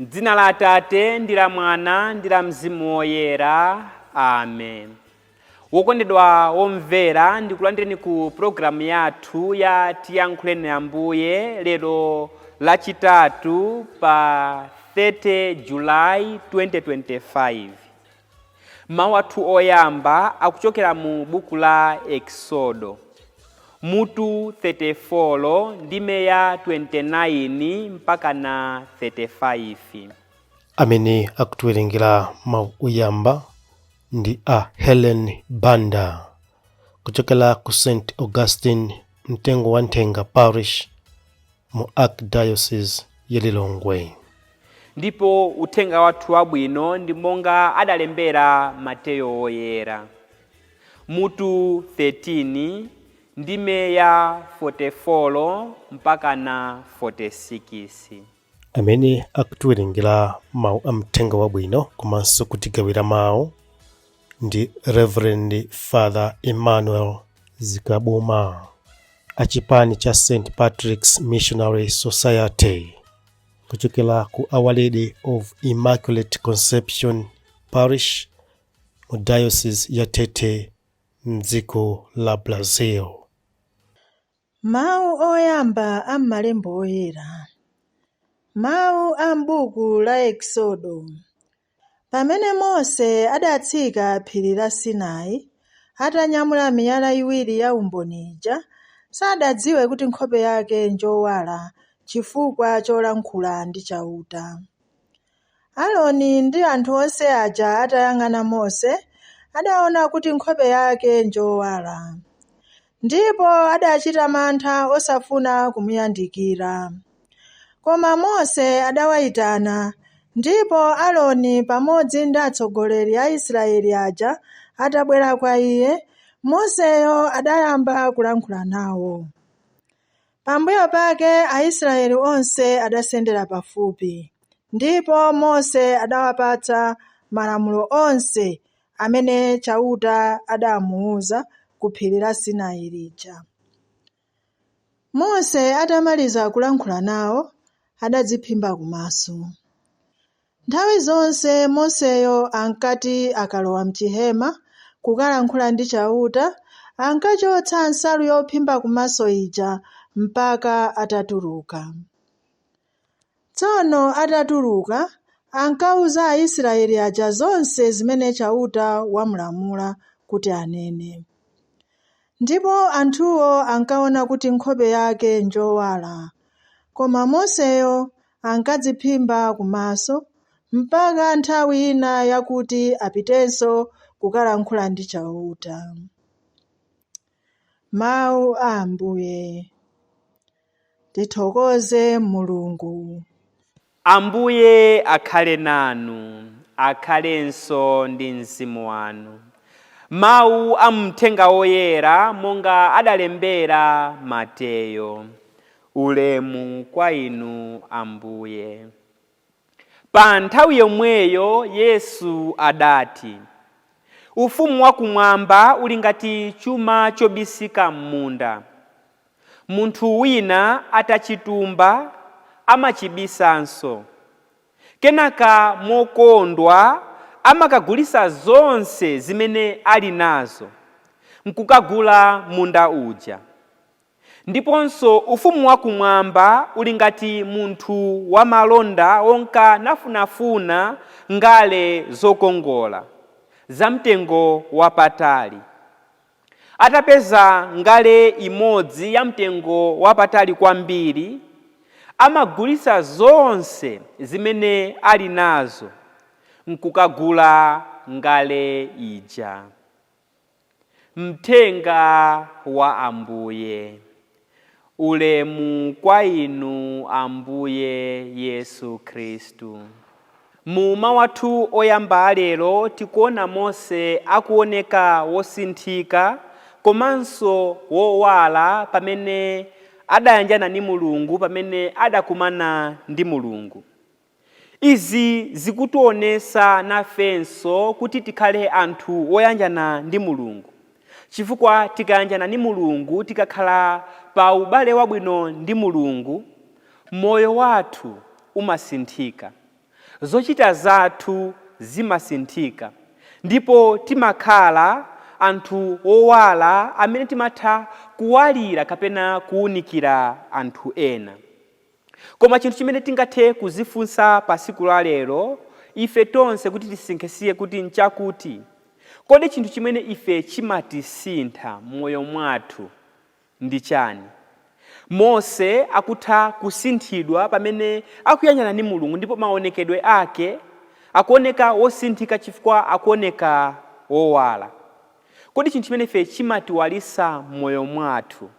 M'dzina la Atate ndi la Mwana ndi la Mzimu Woyera. Amen. Wokondedwa womvera, ndikulandireni ku programu yathu ya Tiyankhuleni Ambuye lero Lachitatu pa 30 July 2025. Mawu athu oyamba akuchokera mu buku la Eksodo mutu 34 ndime ya 29 mpaka na 35. Amene akutiwerengera mawu oyamba ndi a Helen Banda kuchokera ku St Augustine Mtengo wa Nthenga Parish mu Archdiocese ya Lilongwe. Ndipo uthenga wathu wabwino ndi monga adalembera Mateyo Woyera mutu 13 ndime ya 44 mpaka na 46. Amene akutiwerengera mawu a mthenga wabwino komanso kutigawira mawu ndi Reverend Father Emmanuel Zikabuma achipani cha St Patrick's Missionary Society kuchokera ku Our Lady of Immaculate Conception Parish mu Diocese ya Tete mdziko la Brazil. Mawu oyamba a m'Malemba Oyera. Mawu a m'buku la Eksodo. Pamene Mose adatsika phiri la Sinai, atanyamula miyala iwiri ya umboni ija, sadadziwe kuti nkhope yake njowala chifukwa cholankhula ndi Chauta. Aaroni ndi anthu onse aja atayang'ana Mose, adaona kuti nkhope yake njowala. Ndipo adachita mantha osafuna kumuyandikira. Koma Mose adawayitana, ndipo Aaroni pamodzi ndi atsogoleri a Israeli aja atabwera kwa iye, Moseyo adayamba kulankhula nawo. Pambuyo pake Aisraeli onse adasendera pafupi, ndipo Mose adawapatsa malamulo onse amene Chauta adamuwuza ku phiri la Sinai lija. Mose atamaliza kulankhula nawo, adadziphimba kumaso. Nthawi zonse Moseyo ankati akalowa m'chihema kukalankhula ndi Chauta, ankachotsa nsalu yophimba kumaso ija mpaka atatuluka. Tsono atatuluka, ankawuza Aisraeli aja zonse zimene Chauta wamulamula kuti anene. Ndipo anthuwo ankaona kuti nkhope yake njowala, koma Moseyo ankadziphimba kumaso mpaka nthawi ina yakuti apitenso kukalankhula ndi Chauta. Mawu a Ambuye. Tithokoze Mulungu. Ambuye akhale nanu, akhalenso ndi mzimu wanu. Mawu a mthenga woyera monga adalembera Mateyo. Ulemu kwa inu Ambuye. Pa nthawi yomweyo Yesu adati, Ufumu wakumwamba uli ngati chuma chobisika m'munda. Munthu wina atachitumba amachibisanso. Kenaka mokondwa amakagulitsa zonse zimene ali nazo nkukagula munda uja. Ndiponso ufumu wakumwamba uli ngati munthu wamalonda wonka nafunafuna ngale zokongola zamtengo wapatali. Atapeza ngale imodzi ya mtengo wapatali kwambiri, amagulitsa zonse zimene ali nazo nkukagula ngale ija. Mthenga wa Ambuye. Ulemu kwa inu Ambuye Yesu Khristu. Mu mawu athu oyamba alero tikuona Mose akuoneka wosinthika komanso wowala pamene adayanjana ndi Mulungu, pamene adakumana ndi Mulungu. Izi zikutionesa nafenso kuti tikhale anthu woyanjana ndi Mulungu, chifukwa tikayanjana ndi Mulungu, tikakhala pa ubale wabwino ndi Mulungu, moyo wathu umasinthika. Zochita zathu zimasinthika ndipo timakhala anthu owala amene timatha kuwalira kapena kuwunikira anthu ena. Koma chinthu chimene tingathe kuzifunsa pa tsiku la lero ife tonse kuti tisinkhesinkhe kuti nchakuti, kodi chinthu chimene ife chimatisintha m'moyo mwathu ndi chani? Mose akutha kusinthidwa pamene akuyanjana ndi Mulungu ndipo maonekedwe ake akuoneka wosinthika chifukwa akuoneka wowala. Kodi chinthu chimene ife chimatiwalisa m'moyo mwathu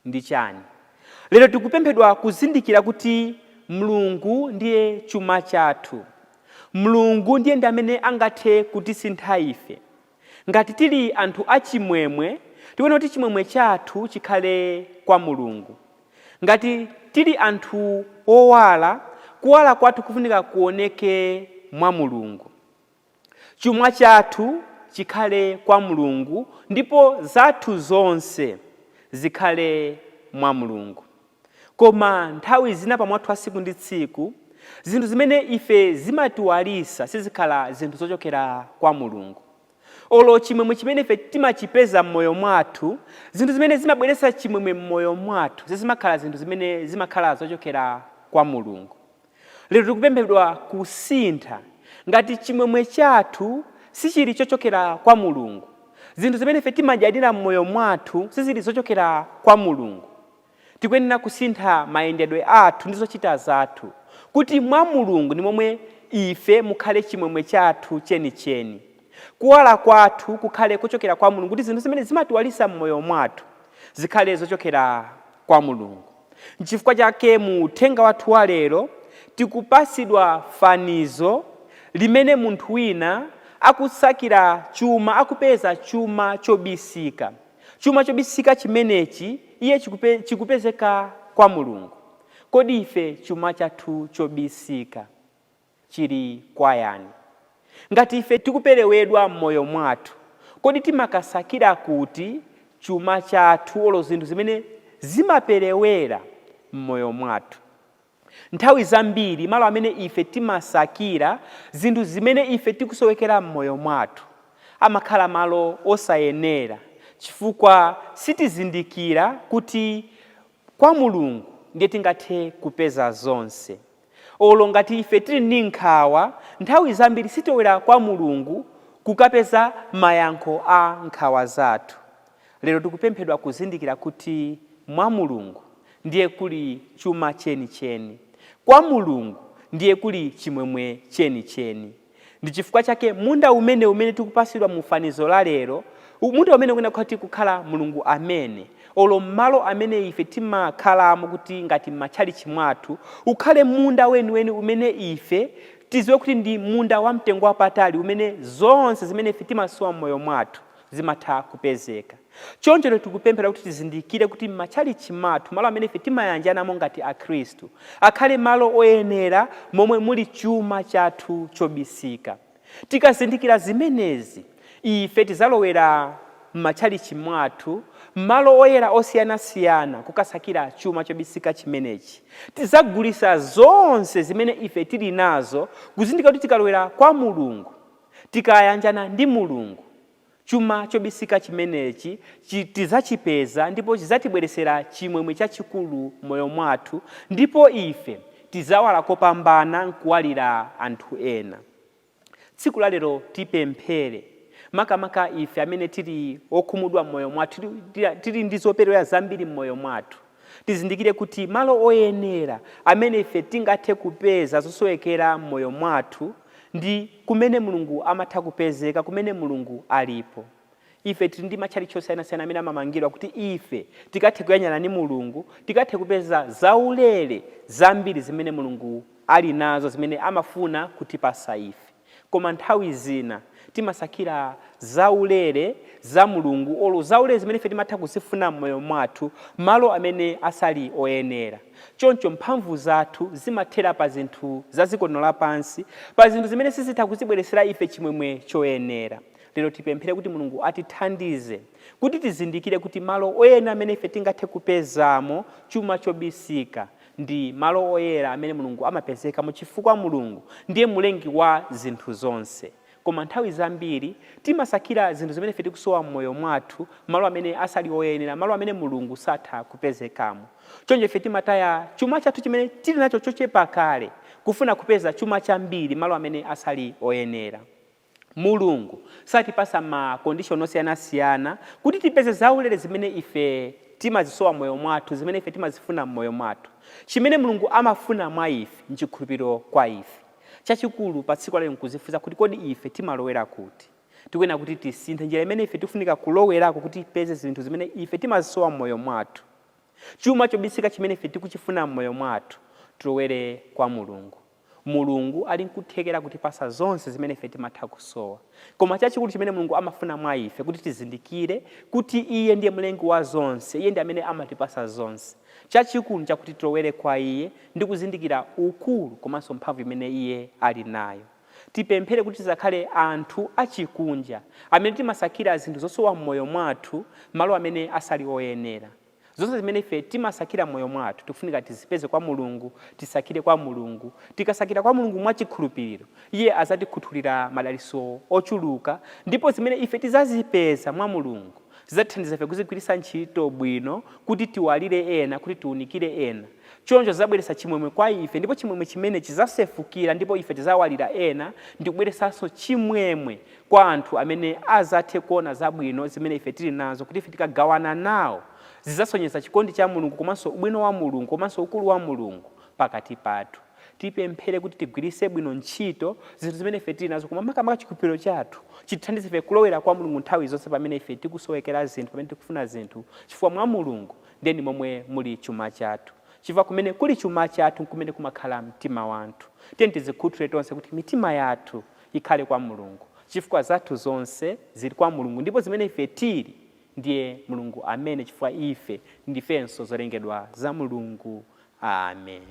ndi chani? Lero tikupemphedwa kuzindikira kuti Mulungu ndiye chuma chathu. Mulungu ndiye ndi amene angathe kutisintha ife. Ngati tili anthu achimwemwe, tikuona kuti chimwemwe chathu chikhale kwa Mulungu. Ngati tili anthu owala, kuwala kwathu kufunika kuoneke mwa Mulungu. Chuma chathu chikhale kwa Mulungu ndipo zathu zonse zikhale mwa Mulungu. Koma nthawi zina pamwathu wa tsiku ndi tsiku, zinthu zimene ife zimatiwalisa sizikhala zinthu zochokera kwa Mulungu. Olo chimwemwe chimene ife timachipeza m'moyo mwathu, zinthu zimene zimabweretsa chimwemwe m'moyo mwathu sizimakhala zinthu zimene zimakhala zochokera kwa Mulungu. Lero tikupemphedwa kusintha. Ngati chimwemwe chathu sichili chochokera kwa Mulungu, zinthu zimene ife timadyadira m'moyo mwathu sizili zochokera kwa Mulungu, tikuyenera kusintha mayendedwe athu ndi zochita zathu kuti mwa Mulungu ndi momwe ife mukhale chimwemwe chathu chenicheni. Kuwala kwathu kukhale kuchokera kwa Mulungu, kuti zinthu zimene zimatiwalisa m'moyo mwathu zikhale zochokera kwa Mulungu. Nchifukwa chake mu uthenga wathu wa lero tikupasidwa fanizo limene munthu wina akusakira chuma, akupeza chuma chobisika. Chuma chobisika chimenechi iye chikupezeka kwa Mulungu. Kodi ife chuma chathu chobisika chili kwa yani? Ngati ife tikuperewedwa m'moyo mwathu, kodi timakasakira kuti chuma chathu olo zinthu zimene zimaperewera m'moyo mwathu? Nthawi zambiri malo amene ife timasakira zinthu zimene ife tikusowekera m'moyo mwathu amakhala malo osayenera, chifukwa sitizindikira kuti kwa Mulungu ndiye tingathe kupeza zonse. Olo ngati ife tili ndi nkhawa, nthawi zambiri sitowera kwa Mulungu kukapeza mayankho a nkhawa zathu. Lero tikupemphedwa kuzindikira kuti mwa Mulungu ndiye kuli chuma chenicheni. Kwa Mulungu ndiye kuli chimwemwe chenicheni. Ndi chifukwa chake munda umene tikupasidwa mu fanizo la lero, munda umene ukuyenera kuti kukhala Mulungu amene, olo malo amene ife timakhalamo kuti ngati m'matchalichi mwathu, ukhale munda weniweni umene ife tiziwe kuti ndi munda wamtengo wapatali umene zonse zimene ife timasowa m'moyo mwathu zimatha kupezeka. Choncho tikupemphera kuti tizindikire kuti m'matchalichi mwathu, malo amene ife timayanjanamo ngati Akhristu, akhale malo oyenera momwe muli chuma chathu chobisika. Tikazindikira zimenezi, ife tizalowera m'matchalichi mwathu, malo oyera osiyanasiyana kukasakira chuma chobisika chimenechi. Tizagulisa zonse zimene ife tili nazo, kuzindikira kuti tikalowera kwa Mulungu, tikayanjana ndi Mulungu, chuma chobisika chimenechi tidzachipeza ndipo chidzatibweresera chimwemwe chachikulu m'moyo mwathu, ndipo ife tidzawala kopambana nkuwalira anthu ena. Tsiku la lero tipemphere makamaka ife amene tili okhumudwa m'moyo mwathu, tili ndi zoperewera zambiri m'moyo mwathu. Tizindikire kuti malo oyenera amene ife tingathe kupeza zosowekera m'moyo mwathu ndi kumene Mulungu amatha kupezeka, kumene Mulungu alipo. Ife tili ndi matchalichi osiyanasiyana amene amamangidwa kuti ife tikathe kuyanjana ndi Mulungu, tikathe kupeza zaulere zambiri zimene Mulungu ali nazo, zimene amafuna kutipasa ife. Koma nthawi zina timasakira zaulere za Mulungu olo zaulere zimene ife timatha kuzifuna m'moyo mwathu, malo amene asali oyenera. Choncho mphamvu zathu zimathera pa zinthu za dziko lino lapansi, pa zinthu zimene sizitha kuzibweresera ife chimwemwe choyenera. Lero tipemphere kuti Mulungu atithandize kuti tizindikire kuti malo oyenera amene ife tingathe kupezamo chuma chobisika Ndi malo oyera amene Mulungu amapezekamo chifukwa Mulungu ndiye mlengi wa zinthu zonse. Koma nthawi zambiri timasakira zinthu zimene ife tikusowa m'moyo mwathu malo amene asali oyenera, malo amene Mulungu satha kupezekamo. Choncho ife timataya chuma chathu chimene tili nacho chochepa kale kufuna kupeza chuma chambiri malo amene asali oyenera. Mulungu satipasa ma condition osiyanasiyana kuti tipeze zaulere zimene ife timazisowa m'moyo mwathu, zimene ife timazifuna m'moyo mwathu. Chimene Mulungu amafuna mwa ife nchikhulupiriro kwa ife. Chachikulu pa tsiku lalero nkuzifunsa kuti kodi ife timalowera kuti? Tikuyenera kuti tisinthe njira imene ife tikufunika kulowerako kuti tipeze zinthu zimene ife timazisowa m'moyo mwathu. Chuma chobisika chimene ife tikuchifuna m'moyo mwathu, tilowere kwa Mulungu. Mulungu ali nkuthekera kutipasa zonse zimene ife timatha kusowa. Koma chachikulu chimene Mulungu amafuna mwa ife kuti tizindikire kuti Iye ndiye mlengi wa zonse, Iye ndi amene amatipasa zonse. Chachikulu nchakuti tilowere kwa Iye ndi kuzindikira ukulu komanso mphamvu imene Iye ali nayo. Tipemphere kuti tisakhale anthu achikunja amene timasakira zinthu zosowa m'moyo mwathu malo amene asali oyenera. Zonse zimene ife timasakira m'moyo mwathu tikufunika tizipeze kwa Mulungu, tisakire kwa Mulungu. Tikasakira kwa Mulungu mwachikhulupiriro, Iye adzatikhuthulira madalitso ochuluka ndipo zimene ife tidzazipeza mwa Mulungu zidzatithandiza ife kuzigwiritsa ntchito bwino kuti tiwalire ena, kuti tiunikire ena. Choncho zidzabweretsa chimwemwe kwa ife ndipo chimwemwe chimene chidzasefukira ndipo ife tidzawalira ena ndi kubweretsanso chimwemwe kwa anthu amene adzathe kuona zabwino zimene ife tili nazo kuti ife tikagawana nawo zidzasonyeza chikondi cha Mulungu komanso ubwino wa Mulungu komanso ukulu wa Mulungu pakati pathu. Tipemphere kuti tigwiritse bwino ntchito zinthu zimene ife tili nazo koma makamaka chikhulupiriro chathu chitithandize ife kulowera kwa Mulungu nthawi zonse pamene ife tikusowekera zinthu, pamene tikufuna zinthu chifukwa mwa Mulungu ndiye ndi momwe muli chuma chathu. Chifukwa kumene kuli chuma chathu nkumene kumakhala mtima wathu. Tiyeni tizikhuthule tonse kuti mitima yathu ikhale kwa Mulungu chifukwa zathu zonse zili kwa Mulungu ndipo zimene ife tili ndiye Mulungu amene chifukwa ife ndifenso zolengedwa za Mulungu. Amen.